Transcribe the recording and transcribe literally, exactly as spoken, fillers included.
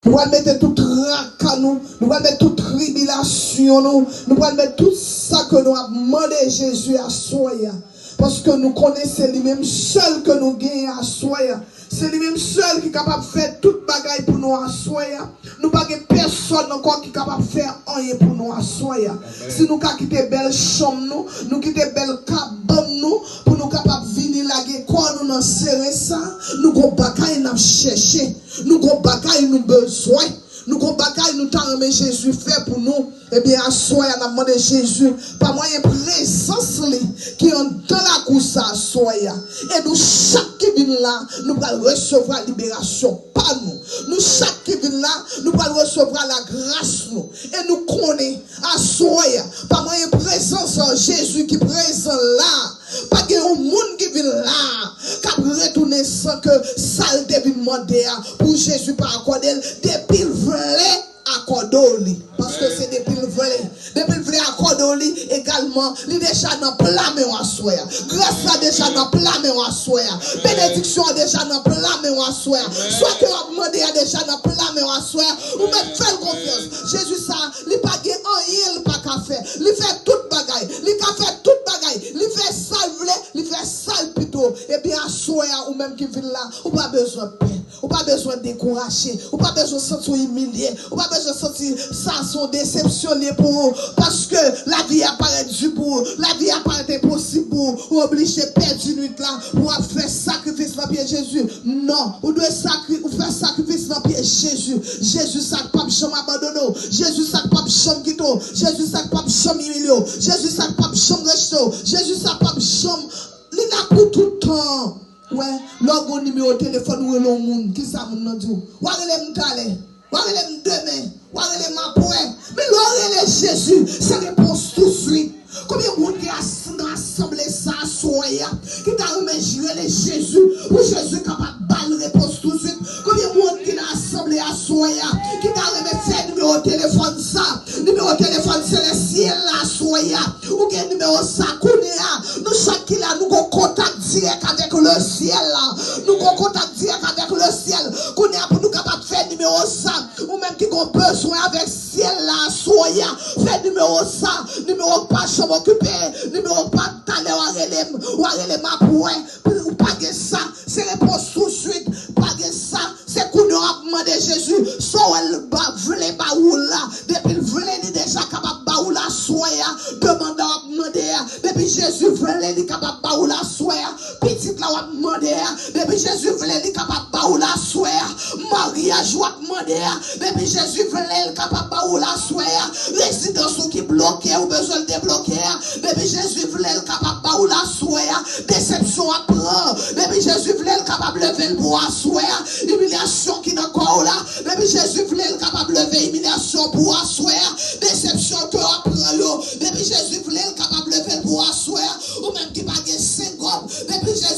Nou pral mete tout traka nou, nou pral mete tout tribilasyon nou, nou pral mete tout sa ke nou ap mande Jezi aswè a. Paske nou konnen se li menm sèl ke nou genyen aswè a. Se li menm sèl ki kapab fè tout bagay pou nou aswè a. Nou pa gen pèsòn ankò ki kapab fè anyen pou nou aswè a. Si nou ka kite bèl chanm nou, nou kite bèl kabann nou, pou nou kapab vini lage kò nou nan sere sa, nou gon bagay n ap chèche, nou gon bagay nou bezwen, nou gon bagay nou ta renmen Jezi fè pou nou. Ebyen, aswè a, n ap mande Jezi, pa mwayen prezans li ki anndan lakou sa aswè a. E nou chak ki vin la, nou pral resevwa liberasyon pa nou. Nou chak ki vin la, nou pral resevwa lagras nou. E nou konnen, aswè a, pa mwayen prezans Jezi ki prezan la, pa gen yon moun ki vin la k ap retounen san ke sa l te vin mande a, pou Jezi pa akòde l, depi l vle akòde w li. Paske se depi l vle. Depi l vle akòde w li egalman, li deja nan pla men w aswè a. Gras la deja nan pla men w aswè a. Benediksyon an deja nan pla men w aswè a. Sa ke w ap mande a deja nan pla men w aswè a. Ou mèt fè l konfyans. Jezi sa, li pa gen anyen l pa ka fè. Li fè tout bagay. Li ka fè tout bagay. Li fè sa l vle, li fè sa l pito. Ebyen, aswè a, ou menm ki vin la, ou pa bezwen pè. Ou pa bezwen dekouraje. Ou pa bezwen santi w imilye. Ou pa bezwen santi sa se yon desepsyon li ye pou ou. Paske lavi a parèt di pou ou. Lavi a parèt enposib pou ou. Ou oblije pèdi nwit la pou w ap fè sakrifis nan pye Jezi. Non. Ou dwe sakri-, ou fè sakrifis nan pye Jezi. Jezi sa k p ap janm abandone w. Jezi sa k p ap janm kite w. Jezi sa k p ap janm imilye w. Jezi sa k p ap janm rejte w. Jezi sa p ap janm, li la pou tout tan. Wè, lè w gen yon nimewo telefòn, ou rele yon moun, kisa moun nan di w? W a rele m talè, w a rele m demen, w a rele m apre. Men lè w rele Jezi, se repons tousuit. Konbyen moun ki as-, nan asanble sa aswè a, ki ta renmen j-, rele Jezi, pou Jezi kapab ba l repons tousuit? Konbyen moun ki nan asanble aswè a, ki ta renmen fè nimewo telefòn sa, nimewo telefòn selesyèl la aswè a? Ou gen nimewo sa kounye a. Nou chak ki la, nou gon kontak dirèk avèk lesyèl la. Nou gon kontak dirèk avèk lesyèl. Kounye a, pou nou kapab fè nimewo sa, ou menm ki gon bezwen avèk syèl la aswè a, fè nimewo sa. Nimewo k pa janm okipe. Nimewo k pa talè w a rele m, w a rele m apre. Ou pa gen sa. Se repons tousuit. Pa gen sa. Se kounye a w ap mande Jezi, sa w wè l ba, vle ba ou la. Depi l vle, li deja kapab ba ou l aswè a. Demanda w ap mande a, depi Jezi vle, li kapab ba ou l aswè a. Pitit la w ap mande a, depi Jezi vle, li kapab ba ou l aswè a. Maryaj w ap mande a, depi Jezi vle, l kapab ba ou l aswè a. Rezidans ou ki bloke, ou bezwen l debloke a, depi Jezi vle, l kapab ba ou l aswè a. Desepsyon w ap pran, depi Jezi vle, l kapab leve l pou w aswè a. Imilyasyon ki nan kò w la, depi Jezi vle, l kapab leve imilyasyon pou w aswè a. Desepsyon ke w ap pran yo, depi Jezi vle, l kapab leve l pou w aswè a. Ou menm ki pa gen sengòm, depi Jezi